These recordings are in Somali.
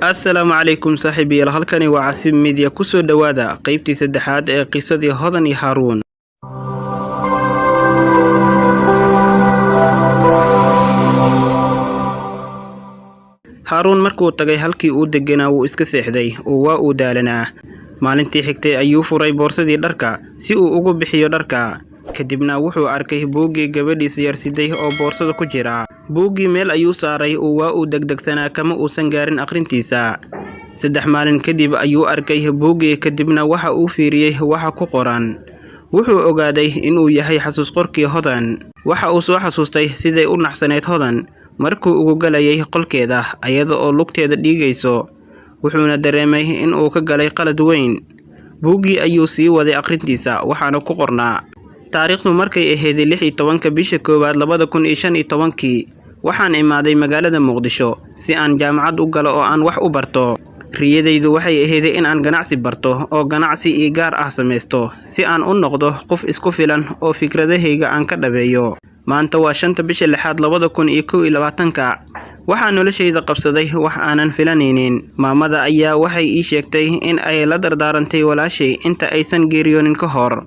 Assalaamu calaykum saaxiibayaal, halkani waa Casiib Media. Kusoo dhowaada qeybtii saddexaad ee qisadii Hodan iyo Haaruun. Haaruun markuu tagay halkii uu deganaa wuu iska seexday oo waa uu daalanaa. Maalintii xigtay ayuu furay boorsadii dharka si uu ugu bixiyo dharka. Kadibna wuxuu arkay buuggii gabadhiisa yarsiday oo boorsada ku jira. Buuggii meel ayuu saaray oo waa uu degdegsanaa, kama uusan gaarin akhrintiisa. 3 maalin kadib ayuu arkay buuggii, kadibna waxa uu fiiriyey waxa ku qoran. Wuxuu ogaaday inuu yahay xasuus qorkii Hodan. Waxa uu soo xasuustay siday u naxsaneyd Hodan markuu ugu galayay qolkeeda ayada oo lugteeda dhiigayso. Wuxuuna dareemay in uu ka galay qalad weyn. Buuggii ayuu sii waday akhrintiisa, waxaana ku qornaa taariikhdu markay ahayd 16-ka bisha koowaad 2015-kii. Waxaan imaaday magaalada Muqdisho si aan jaamacad u galo oo aan wax u barto. Riyadaydu waxay ahayd in aan ganacsi barto oo ganacsi ii gaar ah samaysto si aan u noqdo qof isku filan oo fikradahayga aan ka dhabeeyo. Maanta waa 5-ta bisha lixaad 2021-ka. Waxaa noloshayda qabsaday wax aanan filanaynin. Maamada ayaa waxay ii sheegtay in ay la dardaarantay walaashay inta aysan geeriyoonin ka hor,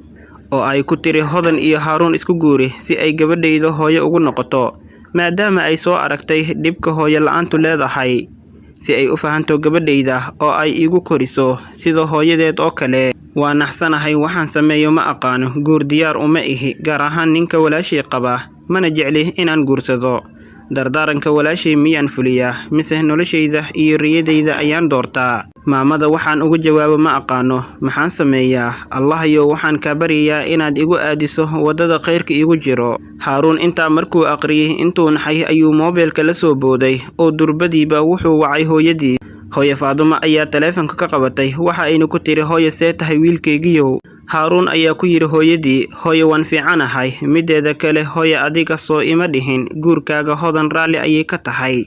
oo ay ku tiri Hodan iyo Haaruun isku guuri si ay gabadhayda hooyo ugu noqoto, maadaama ay soo aragtay dhibka hooyo la'aantu leedahay, si ay u fahanto gabadhayda oo ay igu koriso sida hooyadeed oo kale. Waa naxsanahay, waxaan sameeyo ma aqaano, guur diyaar uma ihi, gaar ahaan ninka walaashay qaba, mana jecli inaan guursado. Dardaaranka walaashay miyaan fuliyaa mise noloshayda iyo riyadayda ayaan doortaa? Maamada waxaan ugu jawaabo ma aqaano, maxaan sameeyaa? Allahayow, waxaan kaa baryayaa inaad igu aadiso waddada khayrka iigu jiro. Haaruun intaa markuu aqriyey intuu naxay ayuu moobilka la soo booday oo durbadiiba wuxuu wacay hooyadii. Hooyo Faadumo ayaa taleefanka ka qabatay, waxa ayna ku tiri hooyo see tahay wiilkaygiyow. Haaruun ayaa ku yidhi hooyadii, hooyo waan fiicanahay, mideeda kale hooyo adiga soo ima dhihin guurkaaga Hodan raalli ayay ka tahay,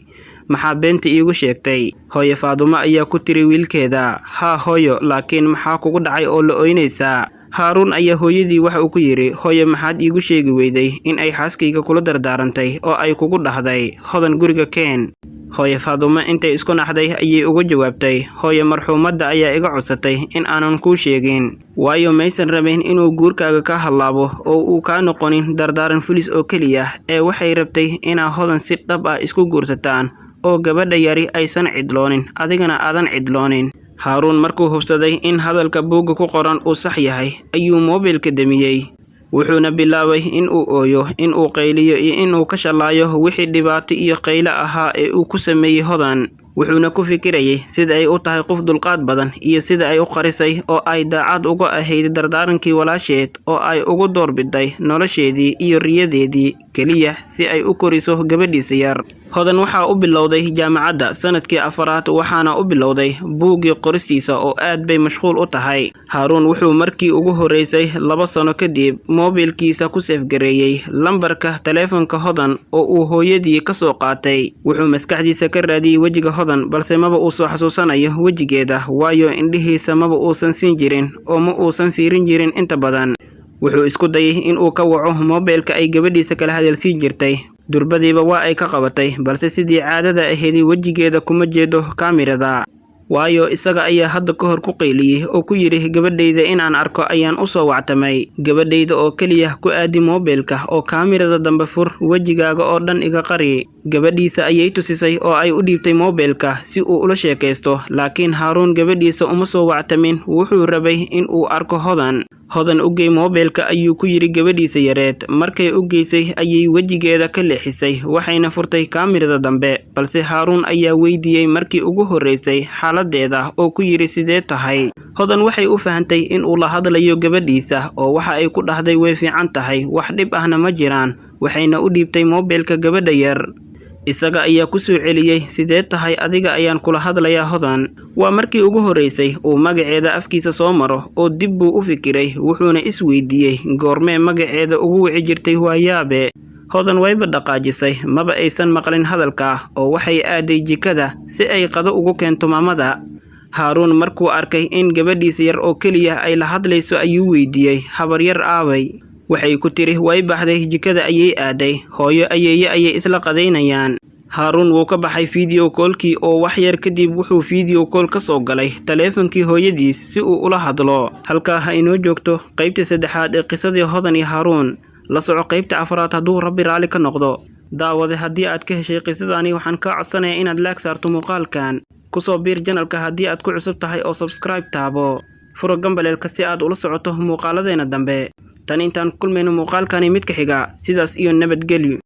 maxaa beenta iigu sheegtay? Hooyo Faadumo ayaa ku tiri wiilkeeda, haa hooyo, laakiin maxaa kugu dhacay oo la ooynaysaa? Haaruun ayaa hooyadii waxa uu ku yidhi, hooyo maxaad iigu sheegi weyday in ay xaaskayga kula dardaarantay oo ay kugu dhahday Hodan guriga keen? Hooyo Faadumo intay isku naxday ayay uga jawaabtay, hooyo marxuumadda ayaa iga codsatay in aanan kuu sheegin, waayo maysan rabin inuu guurkaaga ka hallaabo oo uu kaa noqonin dardaaran fulis oo keliya, ee waxay rabtay inaa Hodan si dhab ah isku guursataan oo gabadha yari aysan cidloonin, adigana aadan cidloonin. Haaruun markuu hubsaday in hadalka buugga ku qoran uu sax yahay ayuu moobilka damiyey. Wuxuuna bilaabay in uu ooyo, in uu qayliyo iyo in uu ka shalaayo wixii dhibaato iyo qaylo ahaa ee uu ku sameeyey Hodan. Wuxuuna ku fikirayay sida ay u tahay qof dulqaad badan iyo sida ay u qarisay oo ay daacad uga ahayd dardaarankii walaasheed oo ay ugu doorbiday nolosheedii iyo riyadeedii keliya si ay u koriso gabadhiisa yar. Hodan waxaa u bilowday jaamacadda sanadkii afaraad, waxaana u bilowday buuggii qoristiisa oo aad bay mashquul u tahay. Haaruun wuxuu markii ugu horreysay 2 sano kadib moobilkiisa ku seefgareeyey lambarka taleefanka Hodan oo uu hooyadii ka soo qaatay. Wuxuu maskaxdiisa ka raadiyey wejiga Hodan, balse maba uu soo xasuusanayo wejigeeda, waayo indhihiisa maba uusan siin jirin oo ma uusan fiirin jirin inta badan. Wuxuu isku dayay in uu ka waco moobilka ay gabadhiisa kala hadalsiin jirtay. Durbadiiba waa ay ka qabatay, balse sidii caadada ahayd wejigeeda kuma jeedo kaamirada, waayo isaga ayaa hadda ka hor ku qayliyey oo ku yidhi gabadhayda inaan arko ayaan u soo wactamay. Gabadhayda oo keliya ku aadi moobilka oo kaamirada dambe fur, wejigaaga oo dhan iga qari. Gabadhiisa ayay tusisay oo ay u dhiibtay moobilka si uu ula sheekaysto, laakiin Haaruun gabadhiisa uma soo wactamin. Wuxuu rabay in uu arko Hodan. Hodan u geey moobilka ayuu ku yidhi gabadhiisa yareed. Markay u geysay ayay wejigeeda ka leexisay, waxayna furtay kaamirada dambe, balse Haaruun ayaa weydiiyey markii ugu horreysay xaaladdeeda oo ku yidhi sidee tahay. Hodan waxay u fahantay in uu la hadlayo gabadhiisa oo waxa ay ku dhahday way fiican tahay, wax dhib ahna ma jiraan, waxayna u dhiibtay moobilka gabadha yar. Isaga ayaa ku soo celiyey sidee tahay adiga ayaan kula hadlayaa Hodan. Waa markii ugu horreysay uu magaceeda afkiisa soo maro oo dib buu u fikiray, wuxuuna is weydiiyey goormee magaceeda ugu wici jirtay waayaabe. Hodan wayba dhaqaajisay, maba aysan maqlin hadalka oo waxay aaday jikada si ay qado ugu keento maamada. Haaruun markuu arkay in gabadhiisa yar oo keliya ay la hadlayso ayuu weydiiyey habar yar aaway. Waxay ku tiri way baxday, jikada ayay aaday, hooyo ayeeye ayay isla qadaynayaan. Haaruun wuu ka baxay video callkii oo wax yar kadib wuxuu video call ka soo galay taleefankii hooyadiis si uu ula hadlo. Halkaa ha inoo joogto qaybta saddexaad ee qisadii Hodan iyo Haaruun. La soco qaybta afraad hadduu Rabbi raalli ka noqdo. Daawade, haddii aad ka heshay qisadani, waxaan kaa codsanayaa inaad like saarto muuqaalkan. Kusoo biir channelka haddii aad ku cusub tahay oo subscribe taabo. Furo gambaleelka si aad ula socoto muuqaaladeena dambe. Tan intaan ku kulmayno muuqaalkani mid ka xiga, sidaas iyo nabadgelyo.